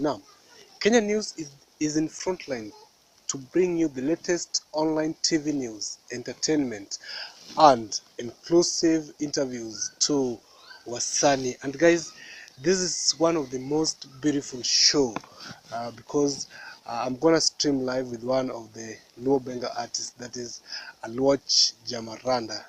Now, Kenya News is in frontline to bring you the latest online TV news, entertainment, and inclusive interviews to Wasanii. And guys, this is one of the most beautiful show because I'm gonna stream live with one of the Luo Benga artists, that is Aluoch Jamaranda,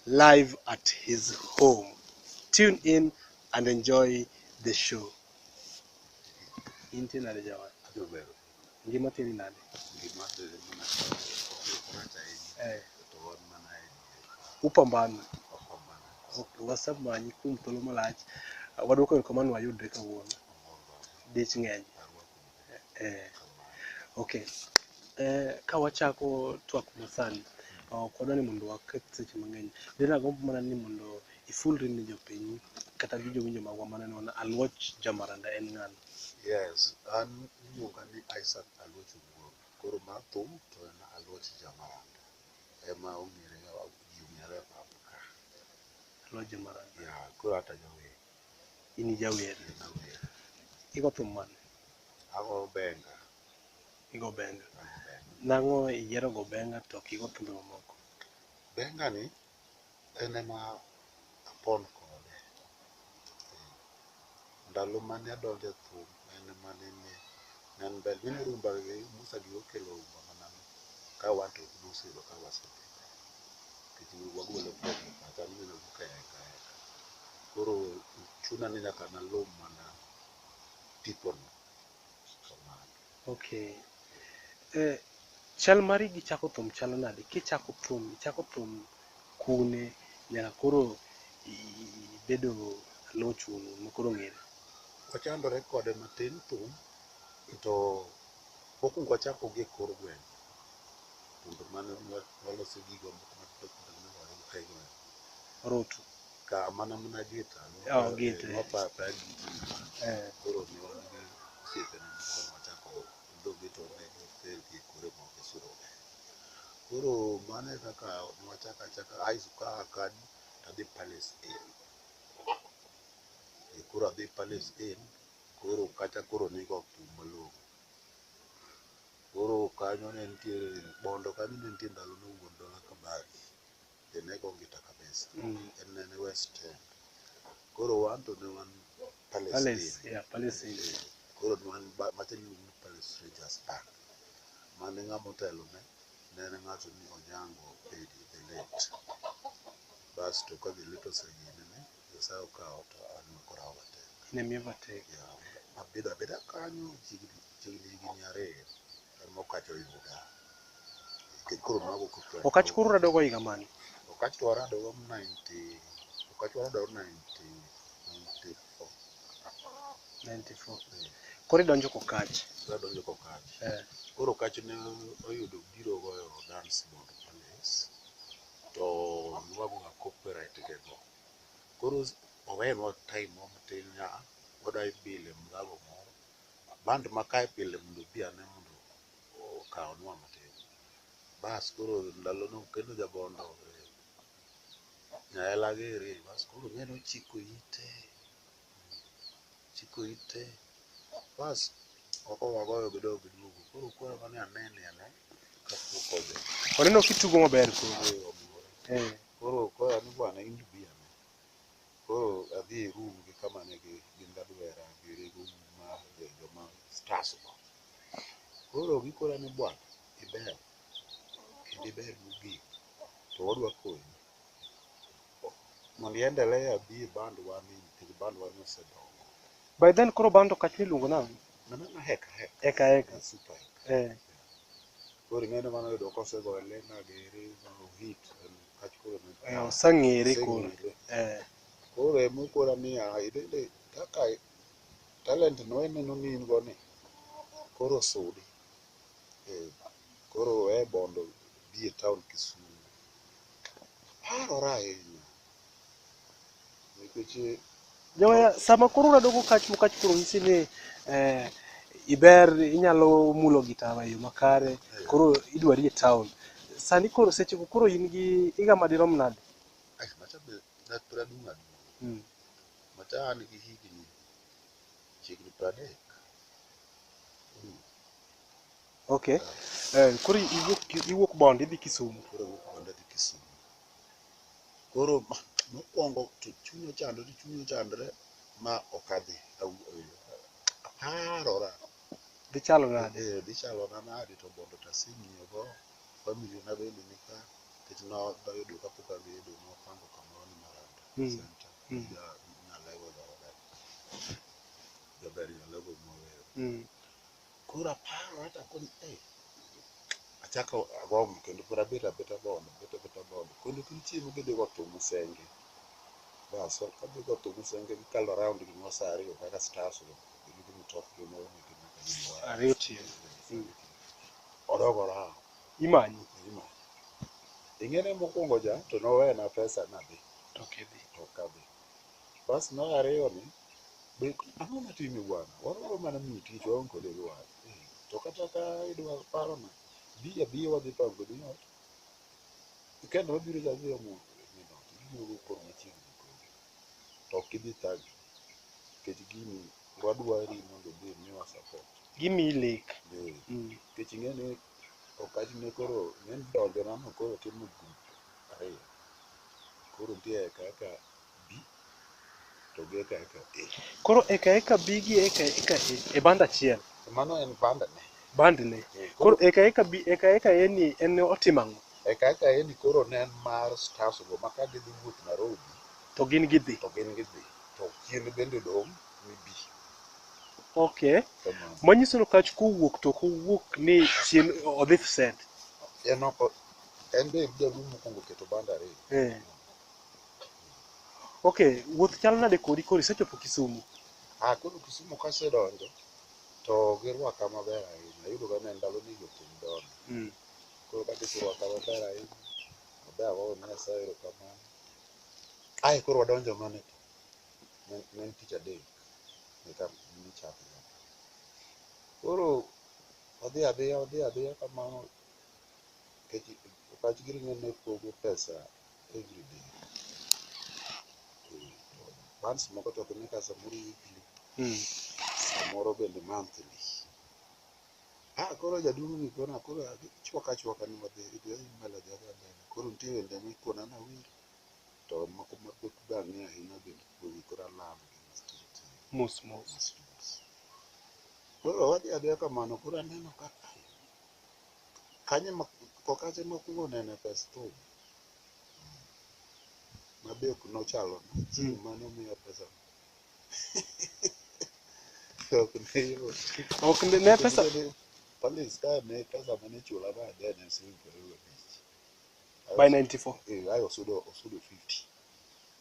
live at his home. Tune in and enjoy the show. Intie nade jawa? Jober. Ngima teri nade? Ngima teri mana ok rach ahinya. Eh, To wan mana e upambana. wapambana. Ok, wasemanyi kuom thuolo malach. Wadwoko erokamano wayudre kawuono. Amor baba. Dich ng'eny. Arwako Eh, kamano. okay. Ka wachako twak masani, ok wadwa ni mondo waketh seche mang'eny. Dine agombo mana ni mondo ifulri ne jopiny kata gi jowinjo magwa maneno ni Aluoch Jamaranda en ng'ano. Yes, an iluonga ni Isaac Aluoch Owuor. Koro mar thum to en Aluoch Jamaranda. Ema ong'ere ji ong'ere e pap ka. Aluoch Jamaranda. Yeah, koro ata jawer. In jawer. En awer. Igo thum mane? Ago benga. Igo benga. Ago benga. Nang'o iyiero go benga to ok igo thumbe mamoko? Benga ni en ema apon kode. Ndalo mane adonjo e thum en ema nene en ber. Ing'eni rumba gi Musa gi okelo rumba mana ka wan to noseyudo ka wasedhi. Nikech wagolo from pacha ni wuok e eka eka. Koro chuna ni nyaka naluw mana tipono. Kamano. Okay. Chal mari gi chako thum chalo nade? Kichako thum, ichako thum kune nyaka koro ibedo Aluoch ma koro ong'ere? Wachandore kode matin thum to mokwongo wachako gi e kor gweng'. Thumbe mane waloso gigo moko matindo tindo mane wagoyo e gweng'. Orutu. Ka mana mana gita. Oh, gita. Nwapayo apaya gita. Eh, Koro ne wan gi osiepena moko ne wachako dhoge to ne gifail gi e kore moko e Surobe. Koro mano e kaka ne wachako achaka ae kaa kanyo tadhi Palace Inn. Koro adhi Palace Inn, koro kacha koro nigo thum malong'o. Koro kanyo ne nitiere Bondo kanyo ne nitie ndalo ne wuon Dola Kabaki. Be ne go gita kabisa. En ne en West End. Koro wan to ne wan Palace Palace, Inn. yeah, Palace Inn. Koro ne wan macha iluongo ni Palace Rangers Park. Mane ng'ama otelo ne, ne en ng'ato ni Onyango Pedi the late. Bas to ka the late oseginene, Nyasaye okawo to an ema koro a overtake. In ema overtake. Yeah, abedo abeda kanyo chiegni chiegni higni 2 ema Okach oyuda. Nikech koro mago kaka Okach koro uradogo higa mane? Okach to waradogo 90, Okach waradogo 90, 94. 94. Koro idonjo Kokach. Koro adonjo Kokach. Eh, Koro Okach ne oyudo biro goyo dance Bondo Palace to nwagoga copyright ge go. Koro owenwa time moro matin ni a wadwa bile mgago moro. Band ma kae pile mondo obi ane mondo okawnwa matin. Bas koro ndalono kendo jabondo Nyaela giri, bas koro ing'e ni ochiko ite, ochiko ite. Bas oko wagoyo gidogo giduogo. Koro koro ni anene ane kapok odhi. Oneno kitugo maber koro. Eh, omora. Eh, Koro koya ni bwana in bi ane. Koro adhi e room gi kama ne gin gadwera gi room mar joma stars go. Koro gikona ni bwana iber kendo iber mogik to wadwa konyi. Mondo iendelea bi e band wa ni nikech band wa ni osedongo. By then koro band Okach niluongo nang'o? Mana na heka heka. Eka eka. Super heka. Eh, Koro ing'e ni mano oyudo kosegoyo Lena giri ma ohit Okach koro ne oseng'ere koro. oseng'ere. Eh, Koro emokora niya ibende kaka talent no ineno ni in go ni koro sudi. Eh, koro we Bondo bi e town Kisumu. Parora ahinya. Nikech Jawaya, sama koro uradogo Okach mokach koro nyisi ni iber inyalo mulo gita e yo makare, koro idwari e town. Sani koro sechego koro in gi higa madirom nade? Ai, macha be ne pod adung' adung'a. Macha an gi higni chiegni 30. Okay. Koro iwuok Bondo idhi Kisumu. Koro awuok Bondo adhi Kisumu. Koro mokwongo to chunya ochandore, chunya ochandore ma ok adhi. Aparora. Dhi chalo nade? Dhi chalona nade to Bondo to aseng'iyo go, family na bende nika, nikech noyudo kapok agedo, nwapango kamoro ni Maranda Center. Nyalego dhoode. Jaber Nyalego mwaweyo. Koro aparora takoni, achako agombo kendo pod abet abeta Bondo, abet abeta Bondo. Kendo chiemo gidhi go thum Usenge. Bas, kadhi go thum Usenge gikalo around gimoro saa ariyo kaka stars go. Gin gi mtokgi moro nigi nyaka gimoro. Ariyo otieno. Odok orawo. Imanyi. Imanyi. Ing'e ni mokwongo cha to nowena pesa nadhi. To ok idhi. To ok adhi. Bas mar ariyo ni, be ang'o matimi bwana? Wadwaro mana miyi tich waonge kode gi wach. To kata ka idwa parona, bi abiya wadhi pango kodi ot. Weekend mabiro cha adhi omo min ot, giduogo koro machiegni kodi. To ok idhi thagi. Nikech gini wadwari mondo ibi imiwa support. Gimiyi lek. Nikech ing'e ni Okach ne koro ing'e ni donjona no koro timo group ariyo. Koro nitie eka eka B to gi eka eka A. Koro eka eka B gi eka eka A e band achiel. Mano en band ne. Band ne. Koro eka eka B eka eka A ni en otimo ang'o? Eka eka A ni koro ne en mar stars go ma ka gidhi wuoth Nairobi To gin gidhi. to gin gidhi. To chien bende dong' ni B. Okay. Kamano. Manyiso ni Okach kowuok to ok owuok ni chien odhi set. En ok en be jaduong' mokwongo keto band ariyo. Okay, wuoth chalo nade kodi koro isechopo Kisumu? Ah, koro Kisumu kasedonjo to girwaka maber ahinya. Ayudo ka ne ndalo ni jothum donjo. Koro ka giserwaka maber ahinya, maber agoyo ne Nyasaye erokamano. Ae koro wadonjo mana ne en tich adek eka nichako. Koro wadhi adhiya wadhi adhiya kamano nikech Okach giri ne pogo pesa everyday. To bands moko to ok ne ka samoro weekly, samoro bende monthly. Ah, koro jaduong' ni kona koro chwaka achwaka ni wadhi idhi mbele dhi adhiya mbele. Koro nitie wende mikona nawer to moko ma pok be ang'eyo ahinya bende koro alamo gi matin tin. Mos mos. Mos mos. Koro wadhi adhiya kamano koro aneno ka kanyo ema Okach ema akwongo nene pes thum. Ma be ok nochalo chieng' mane omiya pesa. Ok ne yot. Ok ne pesa Police ka ne pesa mane ichula by then en siling 25. by 94. Ae osudo 50.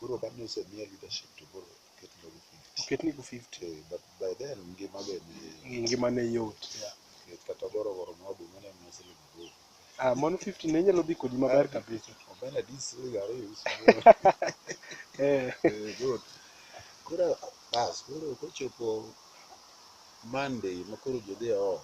Koro kane osemiya leadership to koro oketna go 50. Oketni go 50. But by then ngima be ne Ngima ne yot. nikech kata gorogoro noduma ne en siling 8. Ah, mano 50 ne nyalo dhi kodi maber kabisa. Omena di siling 2 uso. Good. Koro bas koro kochopo Monday ma koro ji dhi off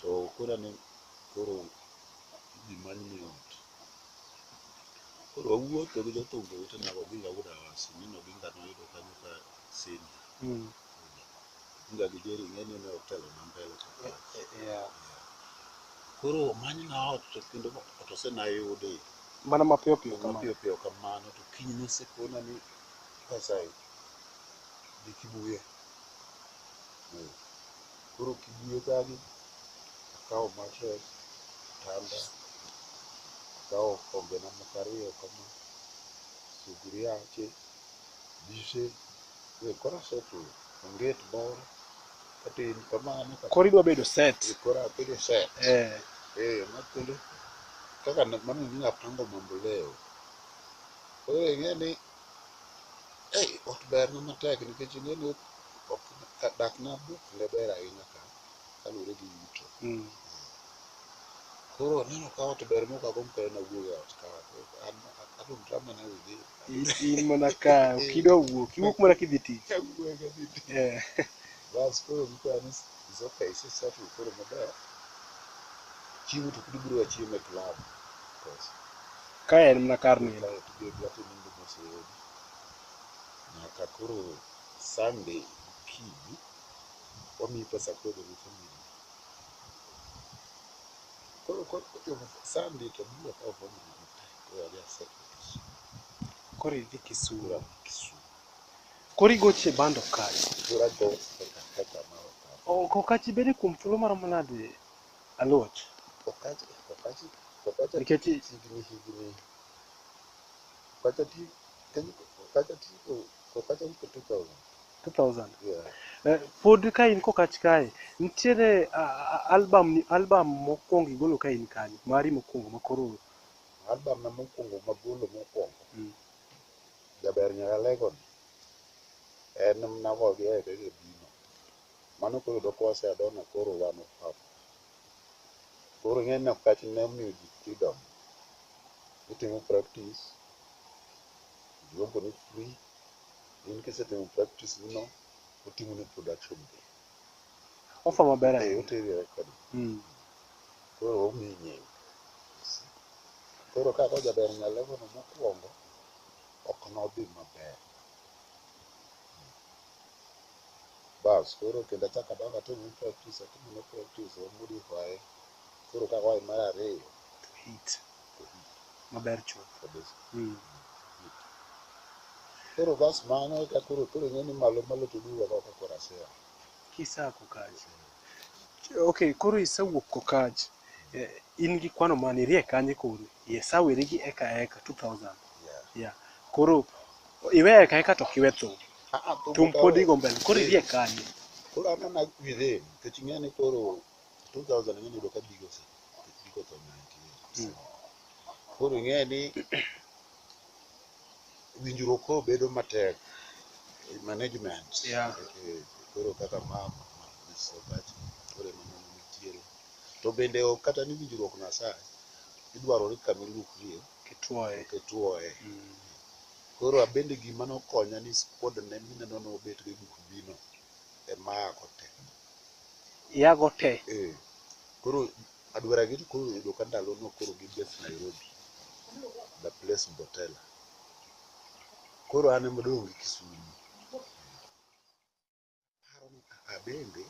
to koro ne koro idhi many ni ot. Koro wawuotho gi jothumbe wetena go Oginga wuod Awasi ni Oginga noyudo kanyo ka senior. Oginga gi Jerry ing'e ni ne otelo na mbele ka. Yeah. Koro omanyna ot to kendo ot osenayudi Mana mapiyo piyo kamano. mapiyo piyo kamano to kiny nosekona ni pesa e dhi Kibuye. Koro Kibuye kagi akawo mattress, kitanda, akawo kombena moko ariyo kama, sufuriache, dishe, koro asettle, onget moro katin kamano. Koro idwa bedo set. Koro abedo set. Ma kendo kaka mano ni apango mambo leo. Koro ing'e ni ot berna matek nikech ing'e ni ok dak na buk ne ber ahinya ka kaluwore gi yuto. Koro aneno ka ot ber mok agomb kata nawuog e ot ka. An adumra mana within. In mana ka ok idwa wuok, iwuok mana kidhi tich. Awuok adhi tich. Bas koro gikona ni is okay, isesettle koro maber. Chiemo to kod ibiro wachiemo e club. Ka en mana kar nindo. Kae to ibiro abira tinindo mos e odi. Nyaka koro Sunday gokinyi wamiyi pesa koro dhi gi family. Koro kochopo Sunday to abiro akawo family na te. Koro adhi asettle Kisumu. Koro idhi Kisumu. Koro adhi Kisumu. Koro igoche band Okach. Koro ago heka heka mar Okach. Okach ibedo kuom thuolo maromo nade Aluoch? Okach Okach Okach Nikech higni higni Okach ati Okach ati Okach ati 2000. 2000. Yeah. Pod ka in Kokach kae, nitiere album mokwongo igolo ka in kanye? Mari mokwongo makoro Album na mokwongo magolo mokwongo. Jaber Nyaralego ni en nago gi e kaka bino. Mano koro yudo ka waseadona koro wan Ofafa. Koro ing'e ni Okach ne omiyo ji freedom. Itimo practice, iluongo ni free. In kisetimo practice ni no, otimo ni production be. Ofa maber Eh, ahinya. oteri e recording. Koro omiyi nying. Koro ka go Jaber Nyalego no mokwongo, ok nodhi maber. Bas, koro kendo achako adok atimo practice, atimo ne practice, wa modify. Koro ka goye mar ariyo, Hit. to hit Maber chuth. kabisa. Hit. Koro bas mano eka koro koro ing'e ni malo malo to duogo agoyo koro asea. Kisa Kokach. Okay, koro isewuok Kokach. In gi kwano mane irie kanye koro? Isaweri gi eka eka 2000. Yeah. Yeah. Koro iwe eka eka to ok iwe thum. Ah, ah, thum Thum ok pod awe. igo mbele. Koro irie kanye? Koro an ana within, nikech ing'e ni koro 2000 ing'e ni yudo ka Big ose, Big otho 98. Koro ing'e ni winjruok koro bedo matek. Management. Yeah. Koro kaka ma Mr. Okach koro ema mano nitiere. To bende ok kata ni winjruok Nyasaye, idwaro ni kama ilukrie Kitwoye. ok ituoye. Koro abende gima nokonya ni squad ne mineno nobet go e group B no ema ako te. Iago te. Eh. Koro adwara gi to koro oyudo ka ndalono koro gibet Nairobi. The place Mbotela. Koro an ema adong' gi Kisumu. Aparo ni abende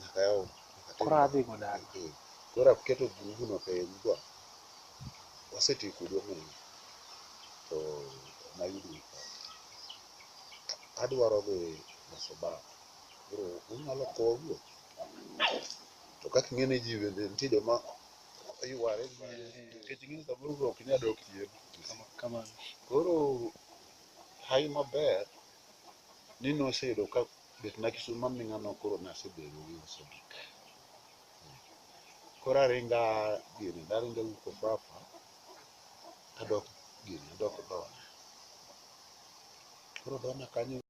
nyaka yaw nyaka atim Koro adhi go dala. Eh. Koro aketo grubu no piny bwana. Wasetiyo kodu aming'a. To nayudo ka. Adwaro dhi loso band. Koro unyalo kowa wuoth. To kaka ing'e ni ji bende nitie joma yware nikech ing'e ni samoro ok inyal dok chien. Kamano. Koro hawi maber ni noseyudo ka bet na Kisumu aming'a no koro nasebedo gi osegik. Koro aringa gini, naringa wuok Ofafa tadok gini, adok Dona. Koro Dona kanyo